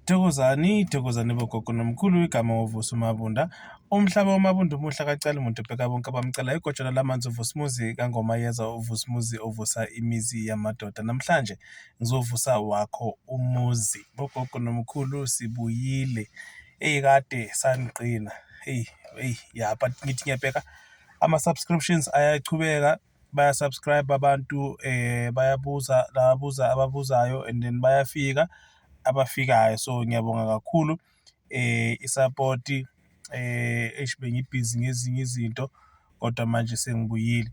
Thokozani, thokozani bogogo nomkhulu, igama uVusi uMabunda. Umhlaba woMabunda umuhle akaceli muntu ubheka bonke abamcelayo. Igojana lamanzi uVusimuzi kaNgomayeza uVusimuzi ovusa imizi yamadoda. Namhlanje ngizovusa wakho umuzi. Bogogo nomkhulu sibuyile, eyi kade saniqina, eyi eyi ya but ngithi ngiyabheka ama-subscriptions ayachubeka, baya-subscribe-a abantu, bayabuza lababuza ababuzayo and then bayafika abafikayo. So, ngiyabonga kakhulu isapoti, eish bengibhizi ngezinye izinto kodwa manje sengibuyile.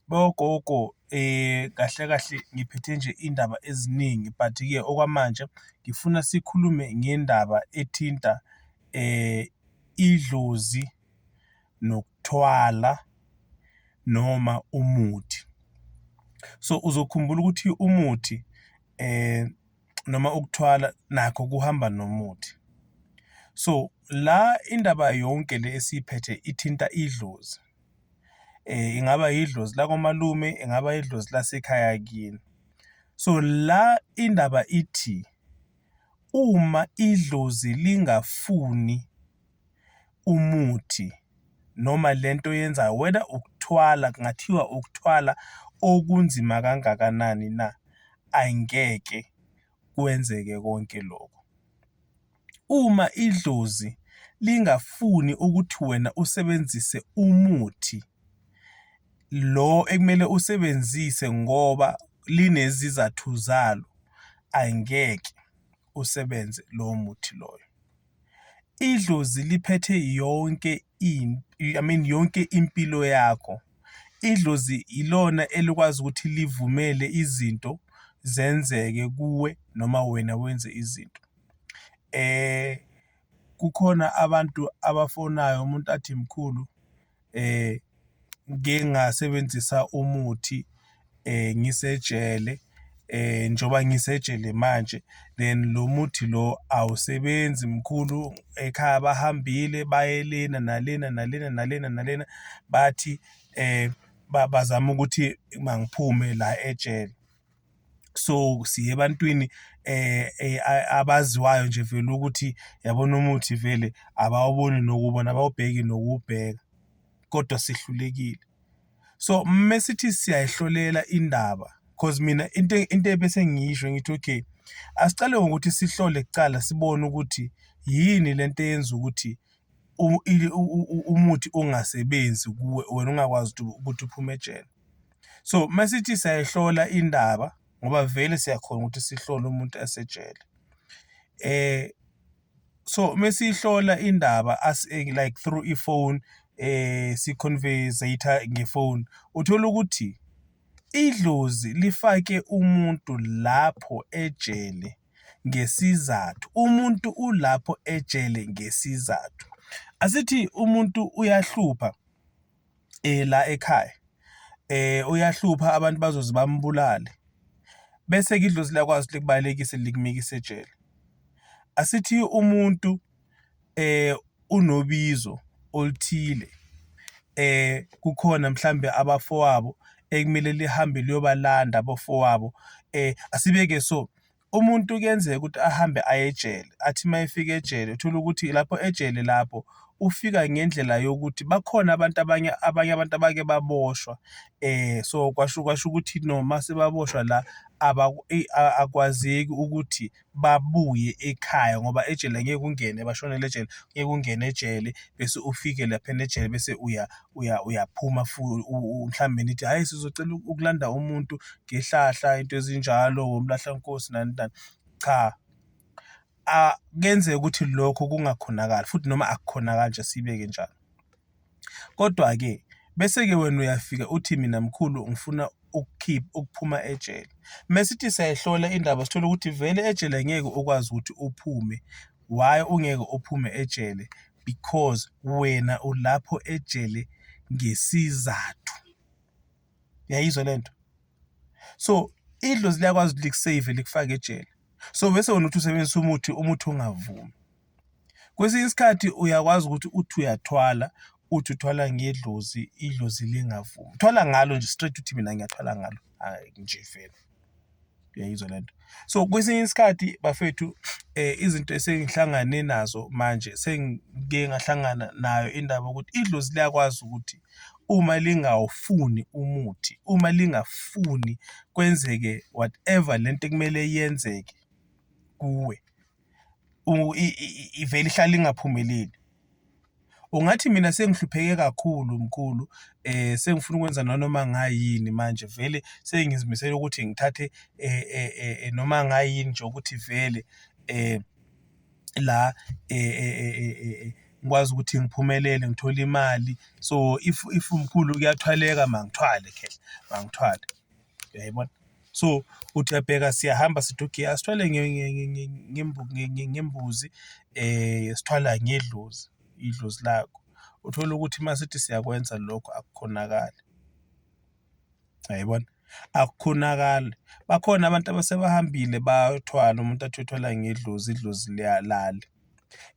Bogogo kahle kahle ngiphethe nje iy'ndaba eziningi but-ke okwamanje ngifuna sikhulume ngendaba ethinta idlozi nokuthwala noma umuthi. So, uzokhumbula ukuthi umuthi noma ukuthwala nakho kuhamba nomuthi. So, la indaba yonke le esiyiphethe ithinta idlozi, ingaba idlozi lakomalume, ingaba idlozi lasekhaya kini. So, la indaba ithi uma idlozi lingafuni umuthi noma lento oyenzayo, whether ukuthwala, kungathiwa ukuthwala okunzima kangakanani na, angeke kwenzeke konke lokho. Uma idlozi lingafuni ukuthi wena usebenzise umuthi lo ekumele usebenzise ngoba linezizathu zalo, angeke usebenze lowo muthi loyo. Idlozi liphethe yonke I mean yonke impilo yakho. Idlozi ilona elikwazi ukuthi livumele izinto zenzeke kuwe noma wena wenze izinto. Kukhona abantu abafonayo umuntu athi, mkhulu ngike ngasebenzisa umuthi ngisejele, njengoba ngisejele manje then lo muthi lo awusebenzi mkhulu, ekhaya bahambile baye lena nalena nalena nalena nalena, bathi bazama ukuthi mangiphume la ejele. So, siye ebantwini abaziwayo nje vele ukuthi yabona umuthi vele abawuboni nokuwubona, abawubheki nokuwubheka, kodwa sihlulekile. So, mesithi siyayihlolela indaba cause mina into ebese ngiyisho ngithi okay, asicale ngokuthi sihlole kucala sibone ukuthi yini lento eyenza ukuthi umuthi ungasebenzi kuwe wena ungakwazi ukuthi uphume ejele. So, masithi siyayihlola indaba ngoba vele siyakhona ukuthi sihlole umuntu esejele. So mesiyihlola indaba as like through ifoni si-conversate-a ngefoni, uthola ukuthi idlozi lifake umuntu lapho ejele ngesizathu, umuntu ulapho ejele ngesizathu. Asithi umuntu uyahlupha la ekhaya, uyahlupha abantu bazoze bambulale, bese-ke idlozi liyakwazi ukuthi likubalekise likumikise ejele. Asithi umuntu unobizo oluthile, kukhona mhlambe abafowabo ekumele lihambe liyobalanda abafowabo, asibeke so, umuntu kuyenzeka ukuthi ahambe aye ejele, athi uma efika ejele uthole ukuthi lapho ejele lapho ufika ngendlela yokuthi bakhona abantu abanye abanye abantu abake baboshwa, so kwasho kwasho ukuthi no mase baboshwa la akwazeki ukuthi babuye ekhaya ngoba ejele angeke ungene bashonele ejele, ngeke ungene ejele bese ufike laphana ejele bese uyaphuma mhlawumbe nithi hhayi sizocela ukulanda umuntu ngehlahla into ezinjalo, ngomlahlankosi nani nani, cha. Kuyenzeka ukuthi lokho kungakhonakali futhi noma akukhonakali nje siyibeke njalo. Kodwa-ke bese-ke wena uyafika uthi mina mkhulu ngifuna ukukhipha ukuphuma ejele. Mesithi siyayihlola indaba sithole ukuthi vele ejele ngeke ukwazi ukuthi uphume. Why ungeke uphume ejele? Because wena ulapho ejele ngesizathu. Uyayizwa le nto? So, idlozi liyakwazi ukuthi liku-save likufake ejele. So, bese wena uthi usebenzisa umuthi, umuthi ungavumi. Kwesinye isikhathi uyakwazi ukuthi uthi uyathwala, uthi uthwala ngedlozi, idlozi lingavumi. Thwala ngalo nje straight uthi mina ngiyathwala ngalo, hhayi nje vele. Uyayizwa le nto? So, kwesinye isikhathi bafethu Izinto esengihlangane nazo manje sengike ngahlangana nayo indaba yokuthi idlozi liyakwazi ukuthi uma lingawufuni umuthi, uma lingafuni kwenzeke whatever lento ekumele yenzeke kuwe, ivele ihlale ingaphumeleli. Ungathi mina sengihlupheke kakhulu mkhulu, sengifuna ukwenza nanoma ngayini manje vele sengizimisele ukuthi ngithathe noma ngayini nje ukuthi vele la ngikwazi ukuthi ngiphumelele ngithole imali. So, if mkhulu kuyathwaleka mangithwale khehla, mangithwale, uyayibona? So, uthi uyabheka siyahamba sithi okay, asithwale ngembuzi sithwala ngedlozi, idlozi lakho. Uthole ukuthi uma sithi siyakwenza lokho akukhonakali, uyayibona? Akukhonakali. Bakhona abantu abasebahambile bayothwala, umuntu athi uthwala ngedlozi, idlozi liyalala.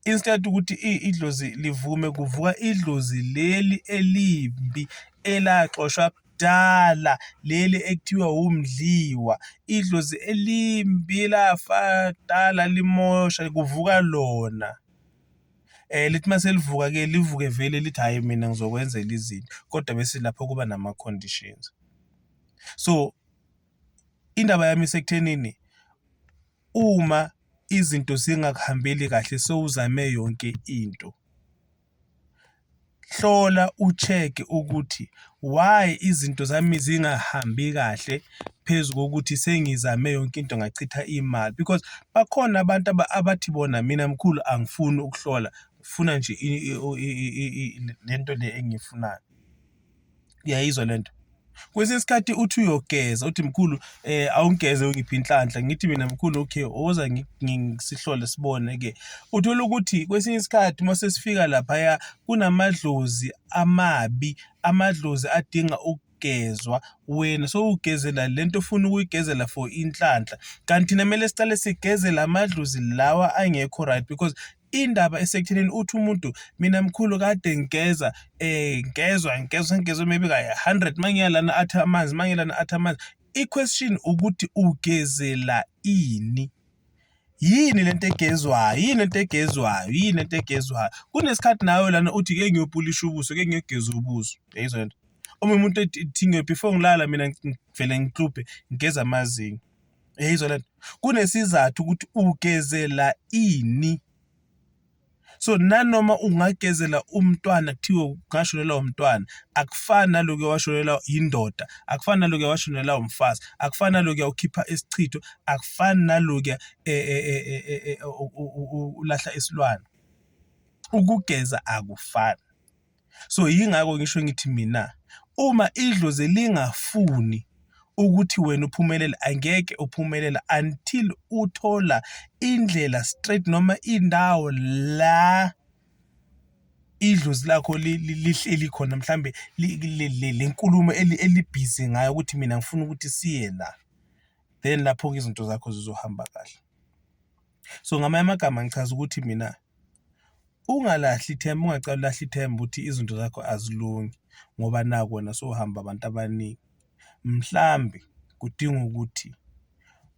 Instead ukuthi idlozi livume, kuvuka idlozi leli elimbi elaxoshwa kudala, leli ekuthiwa umdliwa, idlozi elimbi elafa kudala limosha, kuvuka lona. Lithi uma selivuka-ke livuke vele lithi hhayi mina ngizokwenzela izinto, kodwa bese lapho kuba nama-conditions. So, indaba yami isekuthenini uma izinto zingakuhambeli kahle sewuzame yonke into, hlola u-check-e ukuthi why izinto zami zingahambi kahle phezu kokuthi sengizame yonke into ngachitha imali because bakhona abantu abathi bona mina mkhulu angifuni ukuhlola, ngifuna nje le nto le engiyifunayo. Uyayizwa le nto? Kwesinye isikhathi uthi uyogeza uthi mkhulu awungigeze ungiphe inhlanhla, ngithi mina mkhulu okay woza sihlole sibone-ke. Uthole ukuthi kwesinye isikhathi uma sesifika laphaya kunamadlozi amabi, amadlozi adinga ukugezwa, wena sowugezela lento ofuna ukuyigezela for inhlanhla, kanti thina kumele sicale sigeze la madlozi lawa angekho right because indaba esekuthenini uthi umuntu mina mkhulu kade ngigeza ngigezwa ngigezwa sengigezwe maybe kayi-hundred uma ngiya lana athi amanzi, uma ngiya lana athi amanzi. I-question ukuthi ugezela ini? Yini lento egezwayo? Yini lento egezwayo? Yini lento egezwayo? Kunesikhathi nawe lana uthi ke ngiyopulisha ubuso, ke ngiyogeza ubuso, uyayizwa lento? Uma umuntu ethi before ngilala mina ngivele ngiklubhe ngigeza amazinyo, uyayizwa lento? Kunesizathu ukuthi ugezela ini. So nanoma ungagezela umntwana kuthiwe ngashonelwa umntwana, akufani nalokuya washonelwa indoda, akufani nalokuya washonelwa umfazi, akufani nalokuya ukhipha isichitho, akufani nalokuya ulahla isilwane. Ukugeza akufani. So yingakho ngisho ngithi mina uma idlozi lingafuni ukuthi wena uphumelele, angeke uphumelele until uthola indlela straight noma indawo la idlozi lakho lihleli khona, mhlambe le nkulumo elibhizi ngayo ukuthi mina ngifuna ukuthi siye la, then lapho-ke izinto zakho zizohamba kahle. So ngamanye amagama ngichaza ukuthi mina ungalahli ithemba, ungacali ulahla ithemba ukuthi izinto zakho azilungi ngoba naku wena sowuhamba abantu abaningi. Mhlambe kudinga ukuthi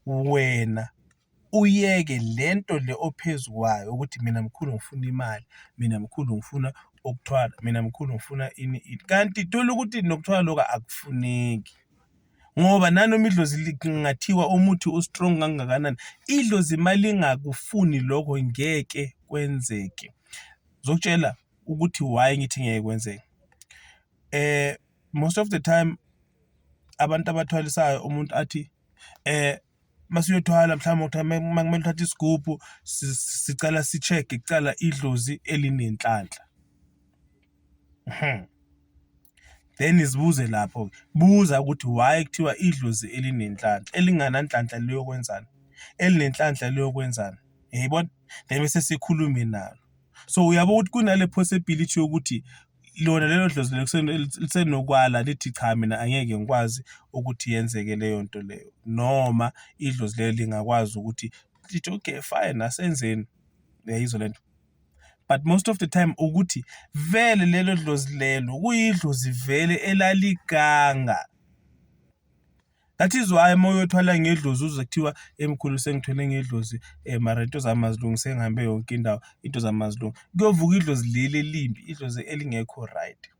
wena uyeke lento le ophezu kwayo ukuthi mina mkhulu ngifuna imali, mina mkhulu ngifuna ukuthwala, mina mkhulu ngifuna ini ini, kanti thola ukuthi nokuthwala lokho akufuneki. Ngoba nanoma idlozi kungathiwa umuthi u-strong kangakanani, idlozi uma lingakufuni lokho ngeke kwenzeke. Ngizokutshela ukuthi why ngithi ngeke kwenzeke. Most of the time abantu abathwalisayo umuntu athi masiyothwala mhlawumbe uma kumele uthathe isigubhu sicala si-check-e kucala idlozi elinenhlanhla. Then zibuze lapho-ke, buza ukuthi why kuthiwa idlozi elinenhlanhla, elingananhlanhla liyokwenzani, elinenhlanhla liyokwenzani, uyayibona? Then bese sikhulume nalo. So uyabo ukuthi kunale possibility yokuthi lona lelo dlozi lisenokwala lithi cha mina angeke ngikwazi ukuthi yenzeke leyo nto leyo, noma idlozi lelo lingakwazi ukuthi lithi okay fine asenzeni, uyayizwa le nto? But most of the time ukuthi vele lelo dlozi lelo kuyidlozi vele elaliganga. That is why uma uyothwala ngedlozi uzwe kuthiwa, mkhulu sengithwele ngedlozi mara into zami azilungi, sengihambe yonke indawo, into zami azilungi. Kuyovuka idlozi leli elimbi, idlozi elingekho right.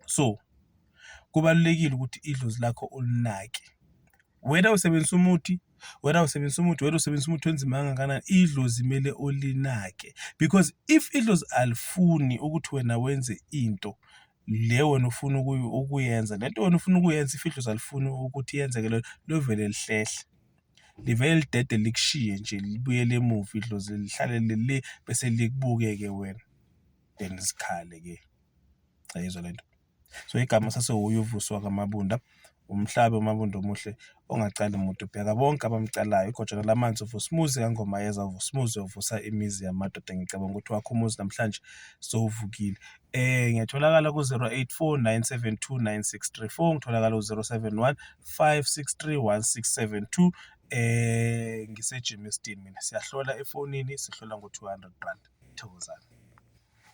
So, kubalulekile ukuthi idlozi lakho ulinake. Whether usebenzisa umuthi, whether awusebenzisi umuthi, whether usebenzisa umuthi onzima kangakanani, idlozi kumele ulinake because if idlozi alifuni ukuthi wena wenze into le wena ofuna ukuyenza, le nto wena ofuna ukuyenza if idlozi alifuni ukuthi yenzeke leyo, liyovele lihlehle. Livele lidede likushiye nje libuyele emuva idlozi lihlale le bese likubuke-ke wena, then zikhale-ke. Uyayizwa le nto? So igama sasewuye uVusi wakaMabunda, umhlabi uMabunda omuhle ongacali muntu, ubheka bonke abamcalayo, igojana lamanzi uVusimuzi kaNgomayeza, uVusimuzi ovusa imizi yamadoda. Ngicabanga ukuthi wakho umuzi namhlanje sowuvukile. Ngiyatholakala ku-084 972 9634, ngitholakala ku-071 563 1672. Ngise-Germiston mina, siyahlola efonini, sihlola ngo-R200. Thokozani.